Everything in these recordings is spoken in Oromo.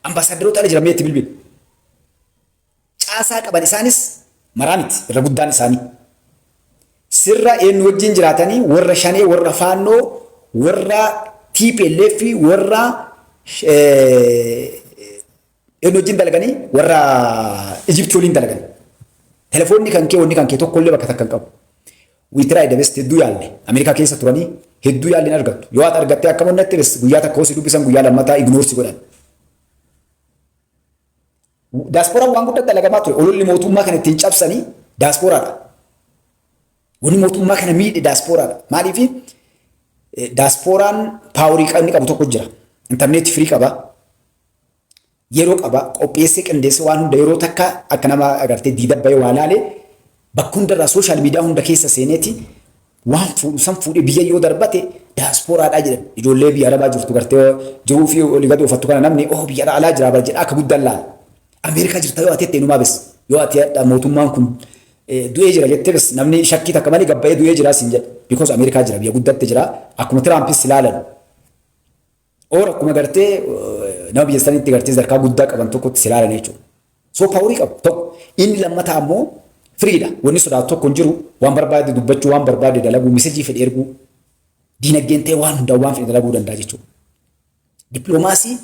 Ambaasaadaroota ala jiran meetti bilbilu. Caasaa qaban isaanis maraa miti irra guddaan isaanii. Sirra eenyu wajjin jiraatanii? Warra Shanee, warra Faannoo, warra TPLF, warra eenyu wajjin dalaganii? Warra Ijiptii waliin dalagan. Telefoonni kan kee, wanni kan kee tokkollee bakka takka hin qabu. We try the best, hedduu yaalle. Ameerikaa keessa turanii hedduu yaalle, hin argattu. Yoo ati argattee akka onnatti bes guyyaa takka hosii dubbisan, guyyaa lammataa ignore si godhan. Daasporaan waan guddaa dalagamaa ture. Ololli mootummaa kana ittiin cabsanii daasporaadha. Wanni mootummaa kana miidhe daasporaadha. Maaliif? Daasporaan power inni qabu tokko jira. Intarneetii free qaba. Yeroo qaba, qopheessee qindeessee waan hunda yeroo takka akka nama agartee diida bahee waa laalee bakka hundarraa social media hunda keessa seeneeti waan fuudhu san fuudhee biyya yoo darbate daasporaadhaa jedhan. Ijoollee biyya arabaa jirtu gartee jiruu fi olii gadi ooffattu kana namni oh, biyya alaa jira bara jedha akka guddaan laala. Ameerikaa jirta yoo ati jettee inumaa bes, yoo ati mootummaan kun du'ee jira jettee bes, namni shakkii takka malee gabbayee du'ee jira siin jedha. Because Ameerikaa jira, biyya guddatte jira, akkuma Tiraampis ilaalan. Or akkuma gartee nama biyya sanitti gartee sadarkaa guddaa qaban tokkotti si ilaalan jechuudha. So power qabu tokko. Inni lammataa ammoo free dha. Wanni sodaatu tokko hin jiru. Waan barbaade dubbachuu, waan barbaade dalaguu, message fedhe erguu, diinagdeen ta'e waan hundaa waan fedhe dalaguu danda'a jechuudha. Dippiloomaasii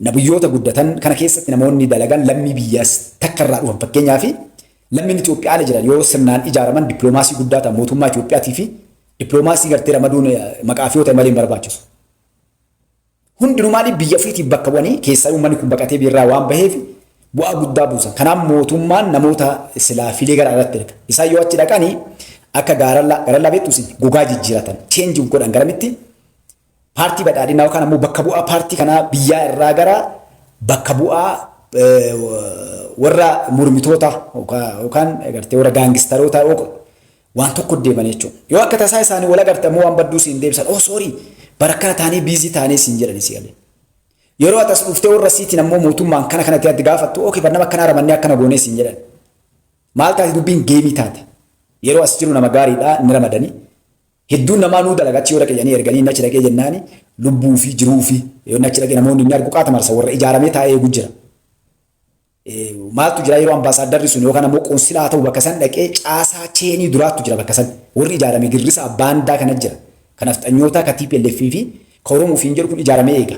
nabiyyoota guddatan kana keessatti namoonni dalagan lammii biyyaas takka irraa dhufan, fakkeenyaaf lammiin Itoophiyaa ala jiran yoo sirnaan ijaaraman dippiloomaasii guddaa ta'an. Mootummaa Itoophiyaatii fi dippiloomaasii gartee ramaduun maqaa fi yoo ta'e malee hin barbaachisu. Hundinuu maaliif biyya ofiitiif bakka bu'anii keessaa uummanni kun baqatee biirraa waan baheef bu'aa guddaa buusan. Kanaaf mootummaan namoota silaa filee gara alaatti erga. Isaan yoo achi dhaqanii akka gaarallaa gaarallaa beektu isin gogaa jijjiiratan, change godhan, garamitti paartii badhaadhinaa yookaan ammoo bakka bu'aa paartii kanaa biyyaa irraa gara bakka bu'aa warra mormitoota yookaan gartee warra gangsteroota waan tokko deeman jechuudha. Yoo akka tasaa isaanii wal agarte ammoo waan badduu siin deebisan, "Oh sorry, bara akkana taanee busy taanee" siin jedhani si galee. Yeroo ati as dhuftee warra siitiin ammoo mootummaan kana kanatti ati gaafattu, "Okay, bar nama akkanaa ramannee akkana goonee" siin jedhan. Maal taate? Dubbiin game taate. Yeroo as jiru nama gaariidha ni ramadanii. Hedduun namaa nuu dalaga achi yoo dhaqe jedhanii erganii, inni achi dhaqee jennaani lubbuu fi jiruu fi yoo inni achi dhaqe namoonni inni argu qaata marsa, warra ijaaramee taa'ee eegu jira. Maaltu jira? Yeroo ambaasaaddarri sun yookaan ammoo qoonsilaa ta'u bakka san dhaqee caasaa chain duraattu jira bakka san, warri ijaarame girrisa baandaa kana jira. Kanaaf xanyoota ka TPLF fi ka Oromoo fi jedhu kun ijaaramee eega.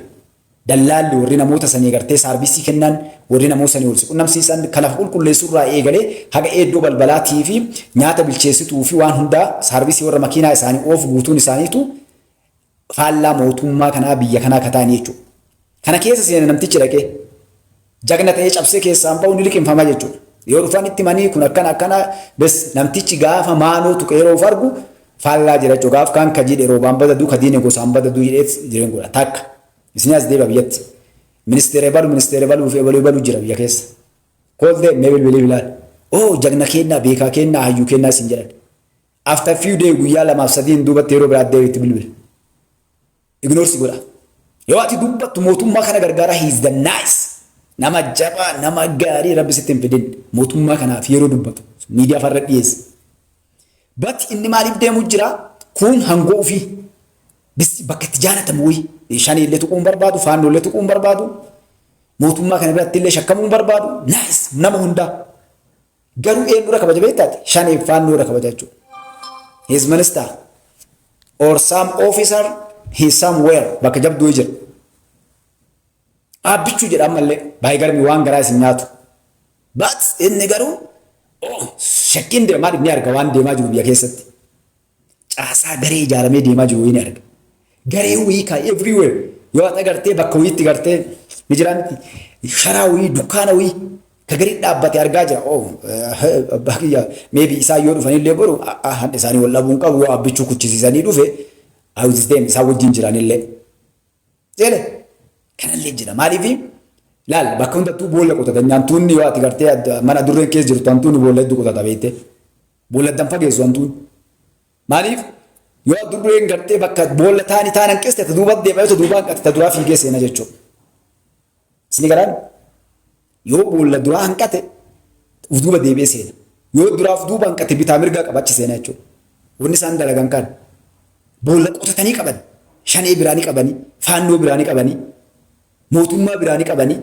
Dallaalli warri namoota sanii gartee service kennan, warri namoota sanii wal qunnamsiisan, kan lafa qulqulleessurraa eegalee haga eeddoo balbalaatii fi nyaata bilcheessituu fi waan hundaa service warra makiinaa isaanii oofu guutuun isaaniitu faallaa mootummaa kanaa biyya kanaa kataanii jechuudha. Kana keessa seena namtichi dhaqee jagna ta'ee cabsee keessaan ba'u ni liqimfama jechuudha. Yoo dhufan itti manii kun akkana akkana bes, namtichi gaafa maanoo tuqee yeroo of argu faallaa jira jechuudha. Gaaf kaan kajii roobaan badaduu kadiine gosaan badaduu jedhee jireenya godha. Takka. Isin as deeba biyyatti. Ministeera balu, ministeera baluu fi ebaluu ebaluu jira biyya keessa. Kooltee mee bilbilii bilaal. Oh, jagna kennaa, beekaa kennaa, hayyuu kennaa isin jedhan. After few day, guyyaa lamaaf sadiin duubatti yeroo biraa deebiitti bilbila. Ignore si godha. Yoo ati dubbattu mootummaa kana gargaara, he is the nice. Nama jabaa, nama gaarii rabbi sitti hin fidin. Mootummaa kanaaf yeroo dubbatu miidiyaa farra dhiyeessa. But inni maaliif deemu jira? Kun hangoo ofii bakka itti jaalatamu wayii. Shanii illee tuquu hin barbaadu, faannoo illee tuquu hin barbaadu, mootummaa kana biratti illee shakkamuu hin barbaadu. Nice nama hundaa. Garuu eenyudha kabaja beektaati? Shanii faannoodha kabaja jechuudha. His minister or some officer, he somewhere bakka jabduu jira. Dhaabbichuu jedha ammallee baay'ee garmi waan garaa isin nyaatu. But inni garuu oh, shakkiin deema. Maaliif? Ni arga waan deemaa jiru biyya keessatti. Caasaa garee ijaaramee deemaa jiru ni arga. Garee wayii kaa everywhere yoo ati agartee bakka wayiitti gartee ni jira miti. Sharaa wayii, dukkaana wayii ka gadi dhaabbate argaa jira. Oh, abbaa kiyya, maybe isaan yoo dhufanillee boru hadha isaanii wal dhabuun qabu, yoo abbichuu kuchisiisanii dhufe I deem isaan wajjin jiranillee. Seele kanallee jira. Maaliif? Laal, bakka hundattuu boolla qotatan. Hantuunni yoo ati gartee mana durreen keessa jirtu, hantuunni boolla hedduu qotata beekte. Boolla addan fageessu hantuun. Maaliif? Yoo durreen gartee bakka boolla taani taan hanqiste, ta duuba deema, yoo ta duubaa hanqate ta duraa fiigee seena jechuudha. Isin garaan yoo boolla duraa hanqate uf duuba deebi'ee seena. Yoo duraaf duuba hanqate bitaa mirgaa qabachi seena jechuudha. Wanni isaan dalagan kan boolla qotatanii qaban, shanee biraanii qabanii, faannoo biraanii qabanii, mootummaa biraanii qabanii.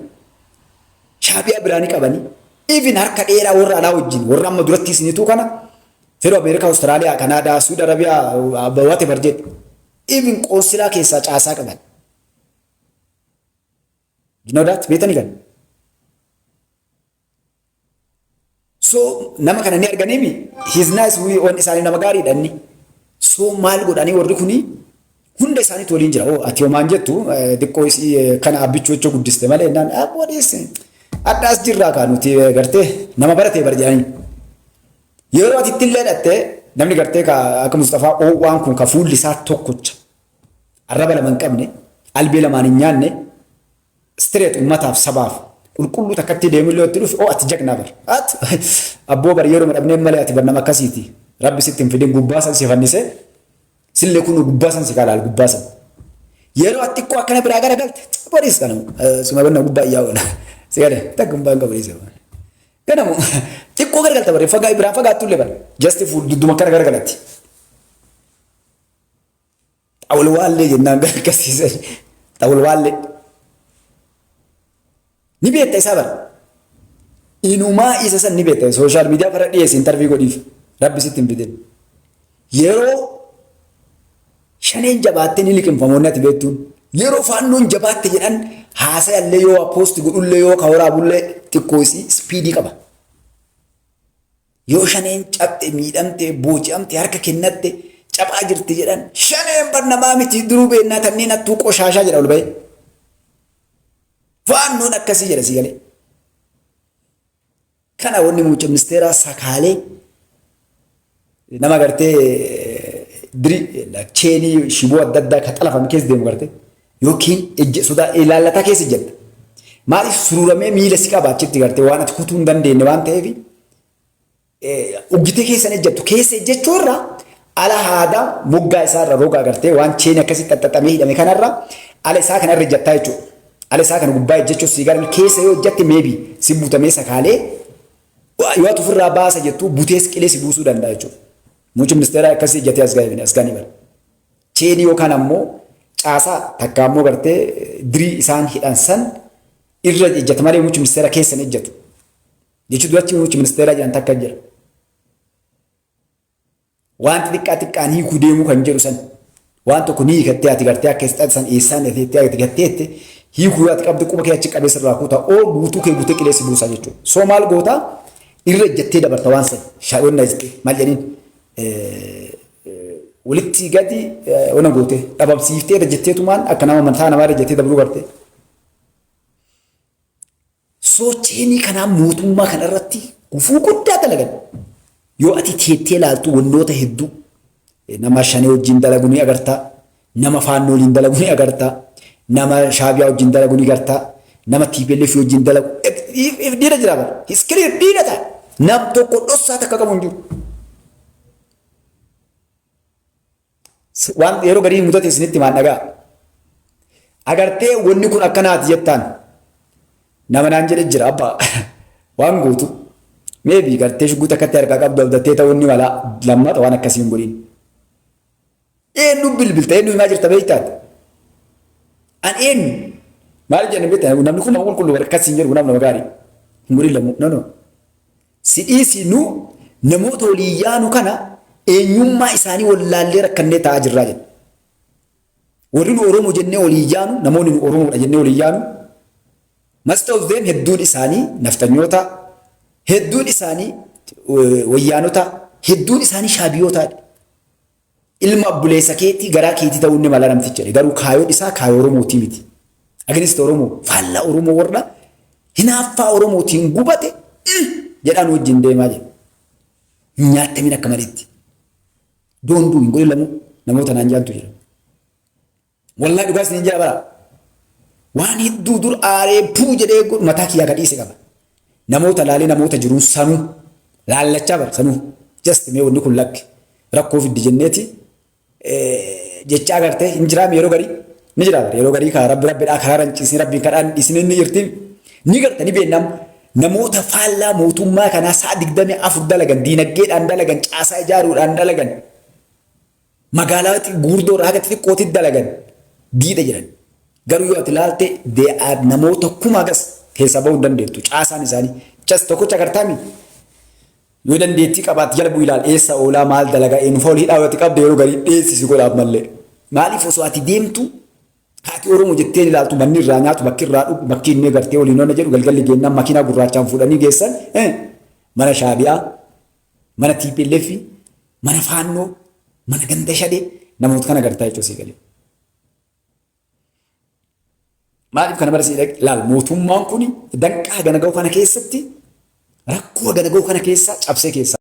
Shaabiyaa biraa ni qabanii. Even harka dheeraa warra alaa wajjin, warra amma duratti isinituu kana fedhu, Ameerikaa, Awustiraaliyaa, Kanaadaa, Suudi Arabiyaa, whatever jedhu. Even qoonsilaa keessaa caasaa qaban. You know that? Beetanii kan? So nama kana ni arganiimi, he's nice, wanni isaanii nama gaariidha inni. So maal godhanii, warri kuni hunda isaaniitu waliin jira. Oh, ati homaan jettu, xiqqoo isii kana abbichuu jechuu guddiste malee naan abboo dhiyeesse. Addaas jirraa kaa nuti gartee nama baratee bar jedhanii. Yeroo ati itti illee dhattee namni gartee ka akka Mustafaa oowwaan kun ka fuulli isaa tokkocha. Arraba lama hin qabne, albee lamaan hin nyaanne, straight ummataaf sabaaf qulqulluu takkatti deemu illee itti dhufe, oo ati jagnaa bar. Ati abboo bar yeroo dhabneen malee ati bar nama akkasiiti. Rabbi sitti hin fidin, gubbaa san si fannisee sillee kun gubbaa san si kalaal gubbaa san. Yeroo ati xiqqoo akkana biraa gara galte bariis kana suma banna gubbaa iyyaa oola. Si gale takka gubbaa hin qabu dhiise. Kanamu xiqqoo garagalta bare, fagaa biraan fagaattu illee bare, just fuul dudduma akkana garagalatti. Xawulwaallee jennaan gargasiisan xawulwaallee. Ni beekta isaa bara. Inumaa isa san ni beekta, social media fara dhiyeessi, interview godhiif, rabbi sitti hin fidin. Yeroo shaneen jabaattee ni liqimfamoonni ati beektuun. Yeroo faannoon jabaatte jedhan haasayallee yoo post godhullee yoo ka waraabullee xiqqoo isii speed qaba. Yoo shaneen cabxe, miidhamte, booji'amte, harka kennatte, caphaa jirti jedhan, shaneen bar namaa miti, duruu beennaa, tanneen hattuu qoshaashaa jedha ol ba'ee. Faannoon akkasii jedha si galee. Kana wanni muummicha ministeeraa sakaalee nama gartee diri cheenii shiboo adda addaa kan xalafame keessa deemu gartee yookiin sodaa ilaallataa keessa ejjetta. Maaliif suruuramee miila si qaba achitti gartee waan ati kutuu hin dandeenye waan ta'eef uggitee keessan ejjattu, keessa ejjechuu irra ala haada moggaa isaarra roga gartee waan cheenii akkasitti xaxxaxamee hidhame kanarra ala isaa kanarra ejjattaa jechuudha. Ala isaa kana gubbaa ejjechuuf si gara keessa yoo ejjatte maybe si butamee sakaalee yoo ati ofirraa baasa jettu butees qilee si buusuu danda'a jechuudha. Muummichi ministeeraa akkasii ejjatee as ga'e as ga'anii bara. Cheenii yookaan ammoo caasaa takka ammoo gartee dirii isaan hidhan san irra ejjata malee muummichi ministeeraa keessa hin ejjatu. Jechuun duratti muummichi ministeeraa jedhan takka jira. Wanti xiqqaa xiqqaan hiikuu deemuu kan jedhu san waan tokko ni hiikattee ati gartee akka isa san eessaan ati ati gatteette hiikuu yoo ati qabdu quba kee achi qabee sirraa kutaa oo guutuu kee guutee qilee si buusaa jechuudha. So maal gootaa, irra ejjattee dabarta waan san shaa'onna jettee maal jedhaniin walitti gadi ona goote dhabamsiiftee irra jetteetumaan akka nama mataa namaa irra jettee dabruu garte. Socheenii kanaa mootummaa kana irratti gufuu guddaa dalagan. Yoo ati teettee ilaaltu wantoota hedduu nama shanee wajjin dalagu ni agartaa, nama faannoo waliin dalagu ni agartaa, nama shaabiyaa wajjin dalagu ni agartaa, nama TPLF wajjin dalagu. Dhiira jira bara. He's clear, dhiira ta'a. Nam tokko dhossaa takka qabu hin jiru. Waan yeroo garii mudate isinitti maan dhagaa. Agartee wanni kun akkanaati jettaan nama naan jedhe jira abbaa waan guutu. Maybe gartee shugguuta akkatti harkaa qabdu abdattee ta'uu ni mala, lammata waan akkasii hin godhin. Eenyu bilbilta, eenyu himaa jirta beektaati? An eenyu? Maal jedhan beektaa, namni kun nama qulqulluu akkasii hin jedhu, nama gaarii. Hin godhin lammuu. No, no. Si dhiisi, nu namoota walii yaanu kana eenyummaa isaanii wallaallee rakkannee taa'aa jirraa jedha. Warri nu Oromoo jennee walii yaanu, namoonni nu Oromoodha jennee walii yaanu, most of them hedduun isaanii naftanyoota, hedduun isaanii wayyaanota, hedduun isaanii shaabiyootaadha. Ilma obboleessa keetii garaa keetii ta'uu inni mala namticha jedhe, garuu kaayoon isaa kaayoo Oromootii miti. Against Oromoo, faallaa Oromoo, warra hinaaffaa Oromootiin gubate jedhaan wajjin deemaa jedhe. Nyaattamin akka maleetti. Doonduu hin godhin lamuu namoota naan jaantu jira. Wallaahi dhugaa isin jira bara. Waan hedduu dur aaree puu jedhee mataa kiyyaa gadhiise qaba. Namoota laalee namoota jiruun sanuu laallachaa bara sanuu just mee wanni kun lakki rakkoo fiddi jenneeti jechaa agartee hin jiraam, yeroo garii ni jira bara, yeroo garii kaa rabbi rabbidhaa karaa ranciisni rabbiin kadhaan dhiisni ni jirti, ni garta, ni beennam namoota faallaa mootummaa kanaa sa'a 24 dalagan, diinagdeedhaan dalagan, caasaa ijaaruudhaan dalagan, magaalaa guurdoo irraa haga xixiqqootti dalagan diidha jedhan. Garuu yoo ati ilaalte they are namoota kuma gas Keessaa bahuu hin dandeettu. Caasaan isaanii. Cas tokkocha agartaami. Yoo dandeettii qabaatte jala bu'i ilaal eessa oolaa maal dalagaa eenyu fa'a hidhaa yoo qabde yeroo garii dheessisi godhaaf mallee. Maaliif osoo ati deemtu haati Oromoo jettee ilaaltu manni irraa nyaatu bakki irraa dhugu bakki inni gartee waliin onna jedhu galgalli geennaan makiinaa gurraachaan fuudhanii geessan mana Shaabiyaa, mana TPLF, mana Faannoo, mana ganda shadee namoota kana gartaa jechuudha sii galee. Maaliif kana bara sii laal mootummaan kun danqaa gana ga'u kana keessatti rakkoo gana ga'u kana keessa cabsee keessa.